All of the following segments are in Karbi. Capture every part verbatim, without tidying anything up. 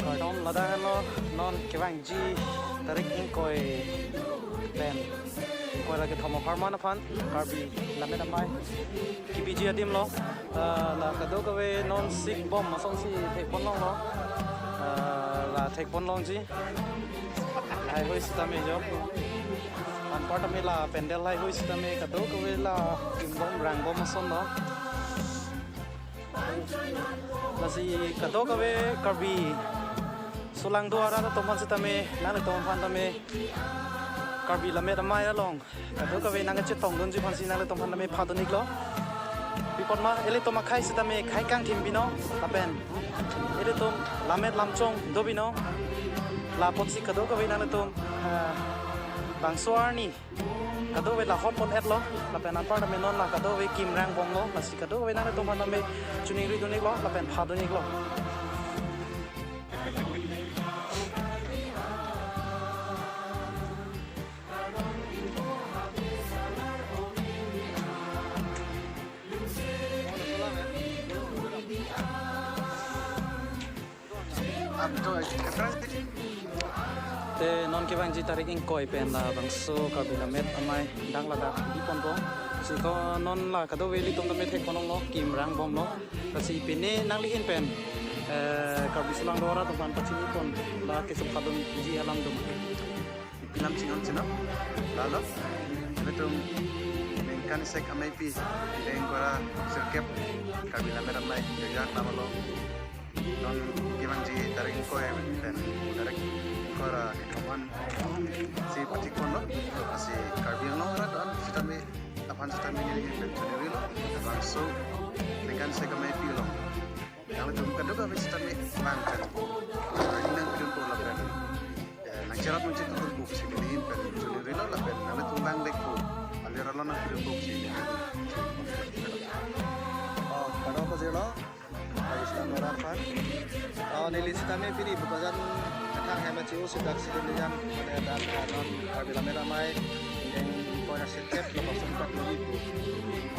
Kardom, ladak henlo non kevangji tarik ingkoi pen ingkoi ra kethom apharman aphan Karbi Lammet Amei kebiji adim lo. Ah, la kadokave non sik bom asonsi thekpon longlo. Ah, la thekpon longji. Lahaihui sitame jo. Anparta me la pandal lahaihui sitame kadokave la kim bom rang bom ason lo. Lasi kadokave Karbi solangdo arat atum aphan sitame, nanglitum aphan tame Karbi Lammet Amei along kadokave nangkachetongdunji aphansi nanglitum aphan tame phadun-iklo. Pi apot ma, ilitum akhei sitame khei kangthim binong, lapen ilitum lammet lamchong do binong. La apotsi kadokave nanglitum, ah, bangso arni kadokave la hot pon-etlo, lapen anparta me non la kadokave kim rang bomlo, lasi kadokave nanglitum aphan tame chiningridun-iklo, lapen phadun-iklo. Te non kevangji tarik ingkoi pen labangso Karbi Lammet Amei dak ladak biponpo. Si ko non la kadokave ilitum tame thekpon longlo, kim rang bomlo. Lasi pine nanglihin pen, eh, Karbi solangdo arat atum aphan pachini pon la keso phadunji alam doma. Pi alam chinghon chenam. Lalo, ilitum ningkan sek ameipi, ingkoi ra sirkep Karbi Lammet Amei, jojak namalo. Non kevangji tarik ingkoi pen tarik ingkoi ra kethom aphan si pathik ponlo. Lasi Karbi Anglong arat an sitame aphan sitame neli pen chiningrilo. Labangso ningkan sek ameipi along nanglitum kadokave sitame vang pen, nangpidunpo lapen, eh, nangcherap nangchetongdunpo pusi neli pen chiningrilo, lapen nanglitum vang vekpo, alir along nangpidunpo pusi neli. Oh, kado pajirlo. Bagi solangdo arat aphan. Oh, neli sitame pini Bokajan kethang hem achiu si dak si neli jam, eh, dak, eh, non Karbi Lammet Amei ingkoi ra sirkep labangso dak neli pu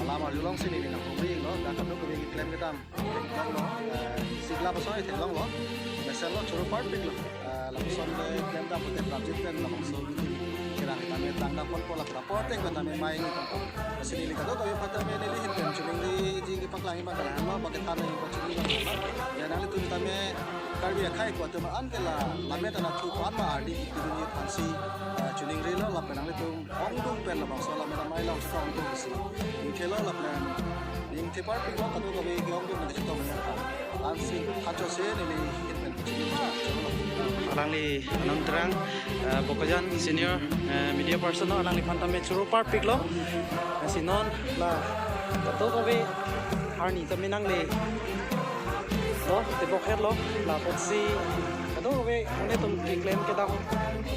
alam arjulongsi neli nangpumri lo, dak kadokave keklem kedam theklonglo, eh, sikla pasoi theklonglo, mesello, choro parpiklo. Eh, lapuson le klem dam pute prapjit pen labangso cherang tame tang dam ponpo, la kaprapot teng tame mai ni ponpo. Lasi neli kadokave aphan tame nelihin pen chiningriji kepaklang abang kalang ma, bagi than ni pachini abang. Ya, nanglitum tame Karbi akhei ko-an atum an ke la lammet anatthu ko-an ma ardi kipidunji aphansi, eh, chiningrilo, lapen nanglitum ongdung pen labangso Lammet Amei along chetongdunsi ningthelo, lapen ningthe parpiklo, kadokave ke-ongdung pen chetong nangkok. Ansi hachose neli hin pen. Alangli anong terang, eh, Bokajan senior, eh, media person lo, alangliphan tame choro parpiklo. Lasi non la kadokave arni tame nangle, oh, tebok-etlo, la apotsi kadokave nanglitum keklem kedam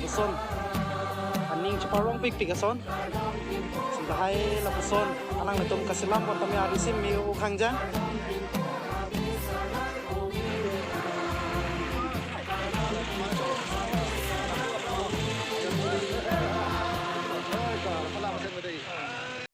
ason aning cheparongpikpik ason. Si lahai lapuson alanglitum kaselam pon tame arisim me-o kangjang.